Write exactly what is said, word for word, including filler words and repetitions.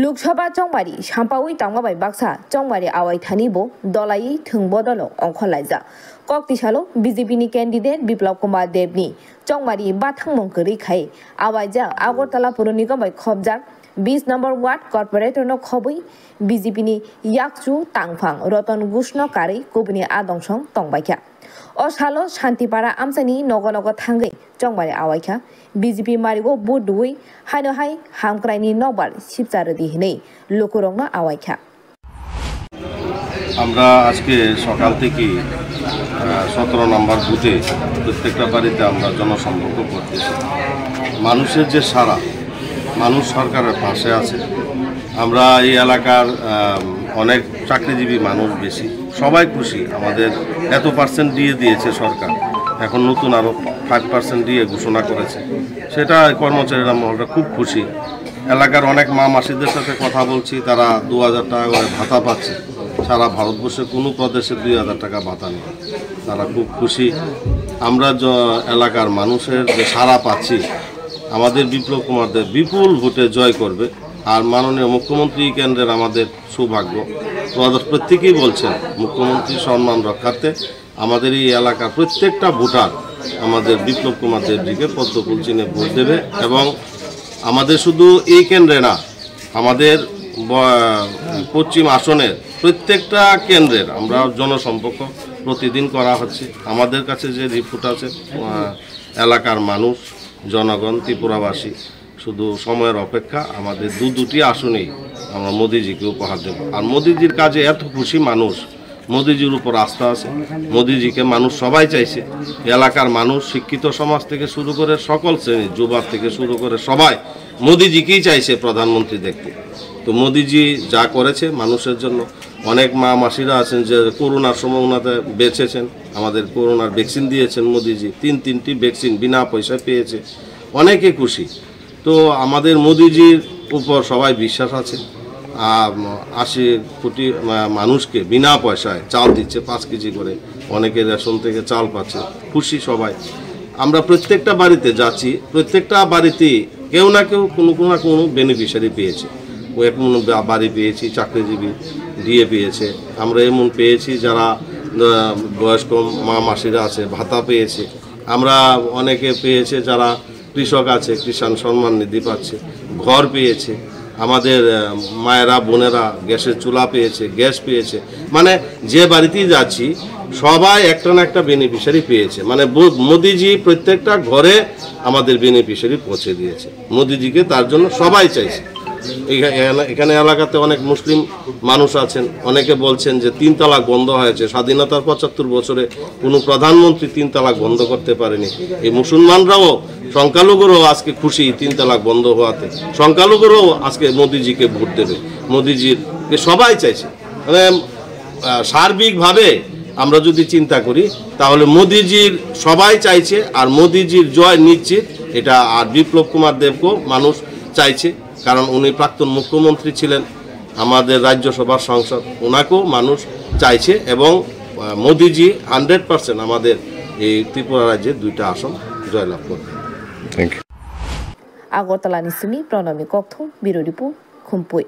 Lok Sabha chongmari sampaui tangma bai baksa chongmari awaithani bo dolaiwi thwng bodolo ongkhorlaijak. Kok tisalo B J P ni candidate Biplab Kumar Deb ni chongmari bathangmung kwrwi khai awaijak Agartala Puro Nigom bai khopjak bis number ward corporator no khobwi B J P ni yakchu tangphang Roton Ghosh no karwi kubuni adong song tongbaikha. O salo Shantipara amchaini nogo nogo thangwi chongmari awaikha. B J P marigo vote rwui haino hai hamkraini nokbar sipcha rwdi hinwi lukurokno awaikha. আমরা আজকে সকাল থেকে আহ, সতেরো নম্বর বুথে প্রত্যেকটা বাড়িতে আমরা জনসম্পর্ক করতেছি। মানুষের যে সাড়া, মানুষ সরকারের পাশে আছে। আমরা এই এলাকার আহ, অনেক চাকরিজীবী মানুষ বেশি, সবাই খুশি। আমাদের এত পার্সেন্ট দিয়ে দিয়েছে সরকার, এখন নতুন আরও ফাইভ পার্সেন্ট দিয়ে ঘোষণা করেছে, সেটা কর্মচারীরা মহলটা খুব খুশি। এলাকার অনেক মা মাসিদের সাথে কথা বলছি, তারা দু হাজার টাকা করে ভাতা পাচ্ছে। সারা ভারতবর্ষে কোনো প্রদেশে দুই হাজার টাকা ভাতা নেই, তারা খুব খুশি। আমরা য- এলাকার মানুষের যে সাড়া পাচ্ছি, আমাদের বিপ্লব কুমার দেব বিপুল ভোটে জয় করবে। আর মাননীয় মুখ্যমন্ত্রী কেন্দ্রের আমাদের সৌভাগ্য। প্রদেশ প্রত্যেকেই বলছেন মুখ্যমন্ত্রী সম্মান রক্ষার্থে আমাদের এই এলাকার প্রত্যেকটা ভোটার আমাদের বিপ্লব কুমার দেবজিকে পদ্মফুল চিহ্নে ভোট দেবে। এবং আমাদের শুধু এই কেন্দ্রে না, আমাদের ব- পশ্চিম আসনের প্রত্যেকটা কেন্দ্রের আমরা জনসম্পর্ক প্রতিদিন করা হচ্ছে। আমাদের কাছে যে রিপোর্ট আছে, আহ, এলাকার মানুষ, জনগণ, ত্রিপুরাবাসী শুধু সময়ের অপেক্ষা। আমাদের দু দুটি আসনেই আমরা মোদিজিকে উপহার দেব। আর মোদিজির কাজে এত খুশি মানুষ, মোদিজির উপর আস্থা আছে। মোদিজিকে মানুষ সবাই চাইছে, এলাকার মানুষ, শিক্ষিত সমাজ থেকে শুরু করে সকল শ্রেণীর, যুবা থেকে শুরু করে সবাই মোদিজিকেই চাইছে প্রধানমন্ত্রী দেখতে। তো মোদিজি যা করেছে মানুষের জন্য, অনেক মা মাসিরা আছেন যে করোনার সময় ওনাতে বেঁচেছেন, আমাদের করোনার ভ্যাকসিন দিয়েছেন মোদিজি, তিন তিনটি ভ্যাকসিন বিনা পয়সায় পেয়েছে, অনেকে খুশি। তো আমাদের মোদিজির উপর সবাই বিশ্বাস আছে। আম, আশি কোটি মা- মানুষকে বিনা পয়সায় চাল দিচ্ছে পাঁচ কেজি করে, অনেকে রেশন থেকে চাল পাচ্ছে, খুশি সবাই। আমরা প্রত্যেকটা বাড়িতে যাচ্ছি, প্রত্যেকটা বাড়িতেই কেউ না কেউ কোনো কোনো না কোনো বেনিফিশিয়ারি পেয়েছে। ও এমন বা- বাড়ি পেয়েছি, চাকরিজীবী ডিএ পেয়েছে, আমরা এমন পেয়েছি যারা আহ, বয়স্ক মা মাসিরা আছে ভাতা পেয়েছে, আমরা অনেকে পেয়েছে যারা কৃষক আছে, কিষাণ সম্মান নিধি পাচ্ছে, ঘর পেয়েছে, আমাদের আহ, মায়েরা বোনেরা গ্যাসের চুলা পেয়েছে, গ্যাস পেয়েছে। মানে যে বাড়িতেই যাচ্ছি সবাই একটা না একটা বেনিফিশিয়ারি পেয়েছে। মানে বো- মোদিজি প্রত্যেকটা ঘরে আমাদের বেনিফিশিয়ারি পৌঁছে দিয়েছে। মোদিজিকে তার জন্য সবাই চাইছে। এখা- এখানে এখানে এলাকাতে অনেক মুসলিম মানুষ আছেন, অনেকে বলছেন যে তিন তালাক বন্ধ হয়েছে, স্বাধীনতার পঁচাত্তর বছরে কোনো প্রধানমন্ত্রী তিন তালাক বন্ধ করতে পারেনি। এই মুসলমানরাও, সংখ্যালঘুরাও আজকে খুশি তিন তালাক বন্ধ হওয়াতে। সংখ্যালঘুরাও আজকে মোদিজিকে ভোট দেবে, মোদিজিকে সবাই চাইছে। মানে আহ, সার্বিকভাবে আমরা যদি চিন্তা করি, তাহলে মোদিজির সবাই চাইছে, আর মোদিজির জয় নিশ্চিত। এটা আর বিপ্লব কুমার দেবকেও মানুষ চাইছে, কারণ উনি প্রাক্তন মুখ্যমন্ত্রী ছিলেন, আমাদের রাজ্যসভার সাংসদ, ওনাকেও মানুষ চাইছে। এবং আহ, মোদিজি হান্ড্রেড পার্সেন্ট আমাদের এই ত্রিপুরা রাজ্যে দুইটা আসন জয়লাভ করবে। Thank you. Agartala ni simi Pranami Kokthum, Bureau Report, Khumpui.